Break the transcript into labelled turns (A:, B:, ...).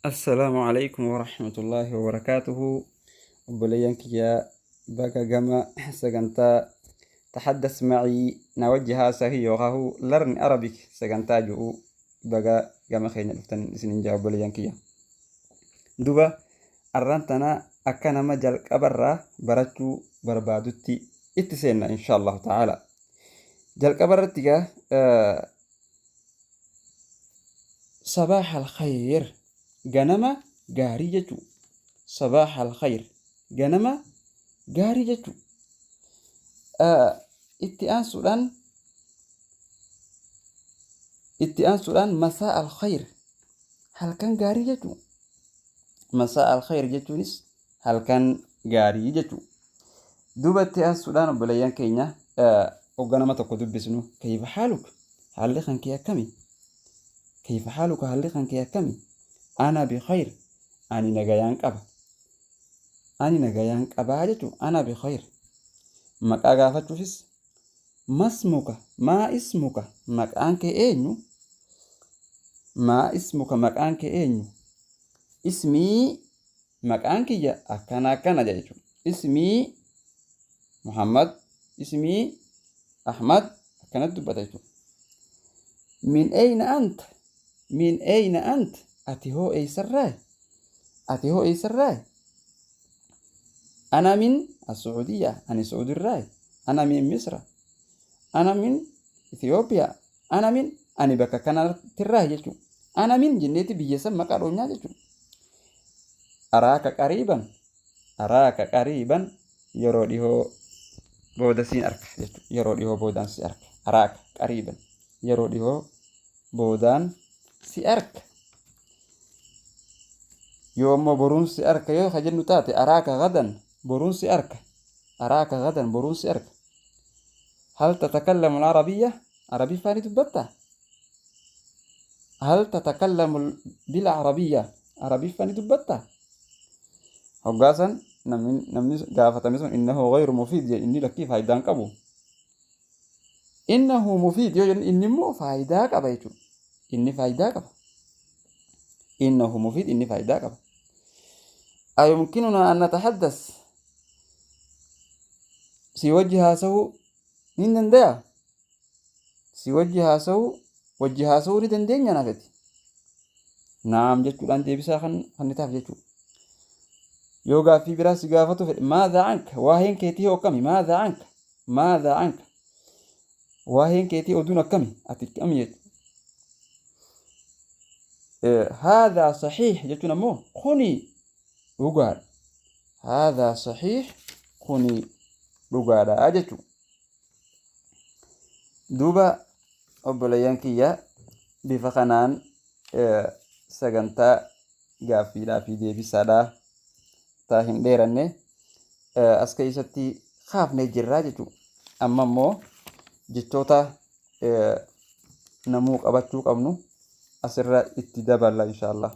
A: Assalaamu alaikum warahmatullaahi wabarakaatuhu. Obboleeyyan kiyya, baga gama sagantaa taxaddas macii na wajji haasahi yookahu Learn Arabic sagantaa ju'u baga gama keenya dhuftan isinin jaa obboleeyyan kiyya. Duba arraan tana akka nama jalqabarraa barachuu barbaadutti itti seenna insha Allahu ta'ala. Jalqaba irratti gaa Sabaax alkhayr ganama gaarii jechuu. Sabaax alkhayr ganama gaarii jechuu. Itti aansuudhaan masaa alkhayr halkan gaarii jechuu. Masaa alkhayr jechuunis halkan gaarii jechuu. Duuba itti aansuudhaan obboleeyyan keenya, hogga nama tokko dubbisnu كيف حالك, haalli kan kee akkami? كيف حالك, haalli kan kee akkami? أنا بخير, ani nagayaan qaba. Ani nagayaan qabaa jechuu أنا بخير. Maqaa gaafachuufis ما اسمك, ما اسمك, maqaan kee eenyu? ما اسمك, maqaan kee eenyu? اسمي, maqaan kiyya akkana akkana jechuudha. اسمي Muhammad, اسمي Ahmad, akkanatti dubbata jechuudha. من أين أنت؟ من أين أنت؟ Ati hoo eessarraa? Ati hoo eessarraa? أنا من السعودية, ani Sacuudirraa. أنا من مصر. أنا من إثيوبيا. أنا من, ani bakka kanattirraa jechuudha. أنا من jenneeti biyya san maqaa dhoonyaa jechuudha. أراك قريبا. أراك قريبا, yeroo dhihoo booda siin arka jechuudha. Yeroo dhihoo boodaan si arka. أراك قريبا, yeroo dhihoo boodaan si arka. Yoo ammoo boruun si arka yoo ka jennu taate, أراك غدا, boruun si arka. أراك غدا, boruun si arka. هل تتكلم العربية؟ Arabiffaa ni dubbattaa? هل تتكلم بالعربية؟ Arabiffaa ni dubbattaa? Hoggaasan namni gaafatame sun إنه غير مفيد jedhe, inni lakkii faayidaa hin qabu. إنه مفيد yoo jennu inni immoo faayidaa qaba jechuudha. Inni faayidaa qaba. إنه مفيد, inni faayidaa qaba. أيمكننا أن نتحدث؟ Si wajji haasa'uu ni danda'a? Si wajji haasa'uu, wajji haasa'uu ni dandeenya naafeti. نعم jechuudhaan deebisaa kan taaf jechuudha. Yoo gaaffii biraa si gaafatu fedhe, ماذا عنك, waa'een keetii hoo akkami? ماذا عنك, ماذا عنك, waa'een keetii oduun akkami, ati akkami jechuudha. هذا صحيح jechuun ammoo kuni dhugaadha. هذا صحيح, kuni dhugaadha jechuudha. Duuba obboleeyyan kiyya, bifa kanaan sagantaa gaaffiidhaa fi deebisaadhaa taa hin dheeranne as keessatti kaafnee jirraa jechuudha. Amma immoo jechoota namuu qabachuu qabnu asirra itti daballa inshaallah.